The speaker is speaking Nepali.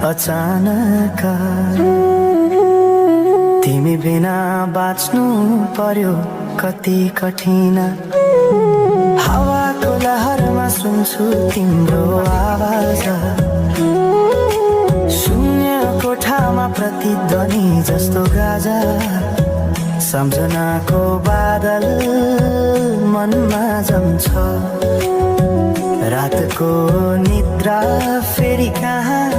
अचानक तिमी बिना बाँच्नु पर्यो कति कठिन हावाको लहरमा सुन्छु तिम्रो आवाज शून्य कोठामा प्रतिध्वनि जस्तो गाजा सम्झनाको बादल मनमा जम्छ रातको निद्रा फेरि कहाँ